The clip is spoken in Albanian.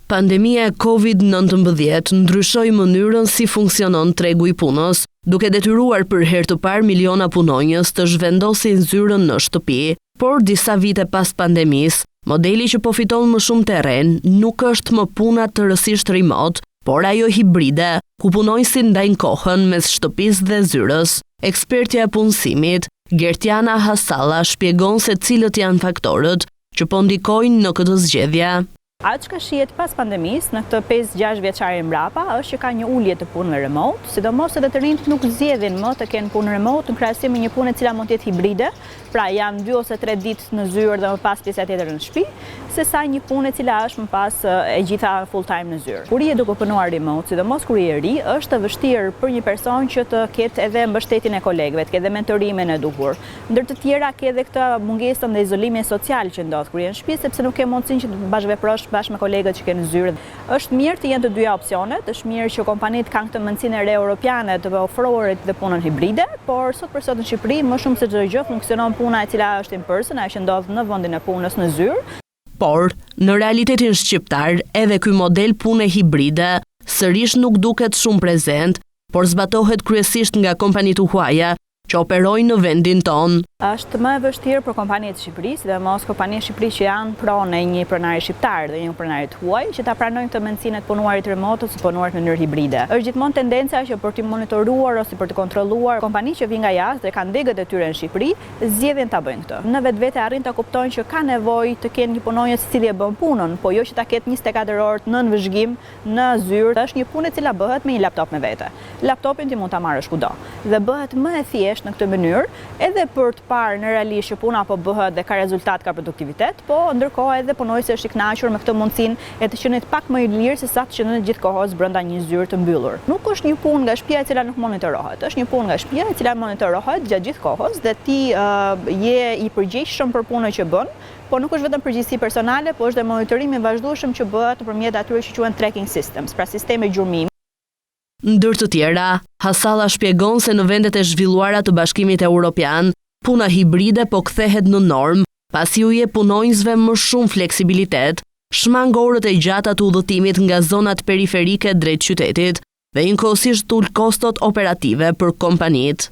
Pandemia e Covid-19 ndryshoi mënyrën si funksionon tregu i punës, duke detyruar për herë të parë miliona punonjës të zhvendosin zyrën në shtëpi. Por disa vite pas pandemisë, modeli që po fiton më shumë terren nuk është më puna tërësisht remote, por ajo hibride, ku punonjësit ndajnë kohën mes shtëpisë dhe zyrës. Ekspertja e punësimit, Gertiana Hasalla shpjegon se cilët janë faktorët që po ndikojnë në këtë zgjedhje. Ajo çka shihet pas pandemisë, në këtë 5-6 vjeçarin mbrapa, është që ka një ulje të punëve remote, sidomos edhe të rinjtë nuk zgjedhin më të kenë punë remote në krahasim me një punë e cila mund të jetë hibride, pra janë 2 ose 3 ditë në zyrë dhe më pas pjesa tjetër në shtëpi, se sa një punë e cila është më pas e gjitha full time në zyrë. Kur je duke punuar remote, sidomos kur je i ri, është e vështirë për një person që të ketë edhe mbështetjen e kolegëve, të ketë edhe mentorimin e duhur. Ndër të tjera ke edhe këtë mungesën dhe izolimin social që ndodh kur je në shtëpi, sepse nuk ke mundësinë që të bashkëveprosh bashkë me kolegët që ke në zyrë. Është mirë të jenë të dyja opsionet, është mirë që kompanitë kanë këtë mendësinë e re europiane të ofrorit dhe punën hibride, por sot për sot në Shqipëri më shumë se çdo gjë funksionon puna e cila është in person, ajo që ndodh në vendin e punës në zyrë. Por, në realitetin shqiptar, edhe ky model pune hibride sërish nuk duket shumë prezent, por zbatohet kryesisht nga kompanitë huaja që operojnë në vendin tonë. Është më e vështirë për kompanitë e Shqipërisë, sidomos kompanitë e Shqipërisë që janë pronë e një pronari shqiptar dhe një pronari të huaj, që ta pranojnë këtë mendësinë e të punuarit remote ose të punuarit në mënyrë hibride. Është gjithmonë tendenca që për të monitoruar ose për të kontrolluar kompanitë që vijnë nga jashtë dhe kanë degët e tyre në Shqipëri, zgjedhin ta bëjnë këtë. Në vetvete arrin ta kuptojnë që ka nevojë të kenë një punonjës i cili e bën punën, po jo që ta ketë 24 orë nën vëzhgim në zyrë. Është një punë e cila bëhet me një laptop me vete. Laptopin ti mund ta marrësh kudo. Dhe bëhet më e thjeshtë në këtë mënyrë, edhe për të parë në realisht që puna po bëhet dhe ka rezultat, ka produktivitet, po ndërkohë edhe punonjësi është i kënaqur me këtë mundësinë e të qenit pak më i lirë se sa të qenit gjithë kohës brenda një zyrë të mbyllur. Nuk është një punë nga shtëpia e cila nuk monitorohet, është një punë nga shtëpia e cila monitorohet gjatë gjithë kohës dhe ti uh, je i përgjegjshëm për punën që bën, po nuk është vetëm përgjegjësi personale, po është dhe monitorimi i vazhdueshëm që bëhet nëpërmjet atyre që quhen tracking systems, pra sisteme gjurmimi. Ndër të tjera, Hasalla shpjegon se në vendet e zhvilluara të Bashkimit Evropian, puna hibride po kthehet në normë, pasi u jep punonjësve më shumë fleksibilitet, shmang orët e gjata të udhëtimit nga zonat periferike drejt qytetit dhe njëkohësisht ul kostot operative për kompanitë.